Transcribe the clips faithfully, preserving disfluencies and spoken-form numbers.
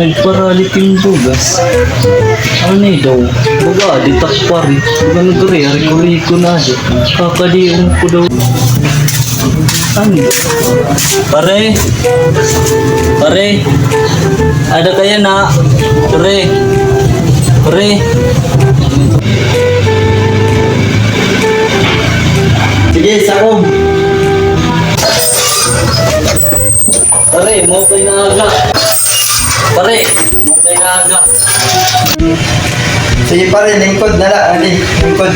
Nagparalit hin bugas. Ano daw? Baga, di tak pare. Baga nagre-riko-riko na daw. Kakadion ko daw. Ano? Pare? Pare? Ada kaya na? Pare? Pare? Sige, sakob. Pare, maupay nga aga. Pare, maupay nga aga. Sige pare, lingkod na la, ali, lingkod.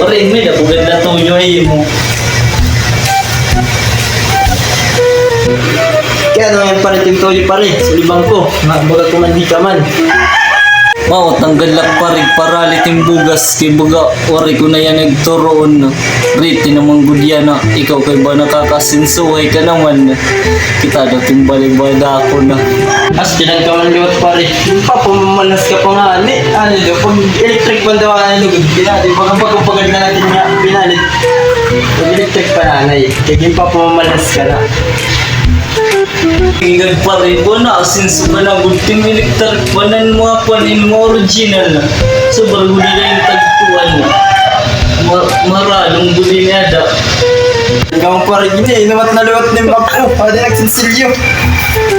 Pare, may-ada bugad na tuyo ha imo. Kay ano nga pare it im tuyo pare, sulibang ko, nga baga ko man di ka man. Mao, tanggal la pare, paralit hin bugas, kay baga waray ko na yana igturuon. Riti naman gud yana, ikaw kay ba nakakasinsuhay ka naman. Kita daw it im balay-balay dako na. As, kinang ka man liwat pare. Ginpapamamalhas ka pa ngani. Ano daw, pag electric fan daw, ano, lugod. Ginadi, pag, pag, pag, na natin nga, pinalit. Pag electric fan, anay. Kay ginpapamamalhas ka na. Ingag pare ko na, asin sa panagod tim electric fan an mga kuan in mga original na. Sobra gud na yung tagkuan na. Ma-, maradong gud ini ada. Ikaw pare gini, inuwat na liwat ni Mapo. Pwede nagsinsilyo.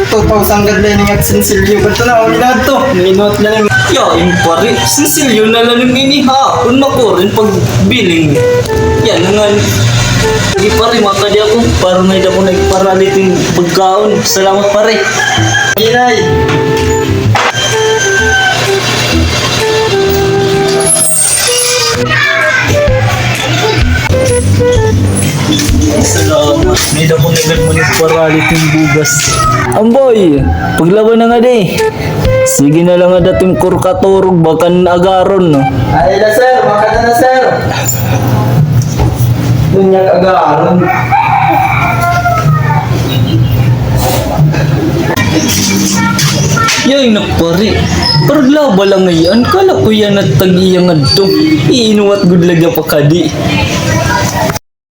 Two thousand gad na ini nagsinsilyo. Ba't na, uli na ito. Inuwat na ni Ya, im pare, sinsilyo na la ini ha. Kun makurin pagbiling. Yan na nga. Sige pare, makadi ako. Para may dako na iparalit yung pagkaon. Salamat pare. Inay. Salamat. May dako na gad mo ni paralit yung bugas. Amboy, paglaban na nga di. Sige na la nga dating kurkaturog, bakan agaron, no? Ay, na, sir. Makada na, sir. Dunya agaron. Yay, na pare. Paglaba la ngay-an, kala ko yana tag-iya ngadto. Iinuwat gud la gihap pakadi.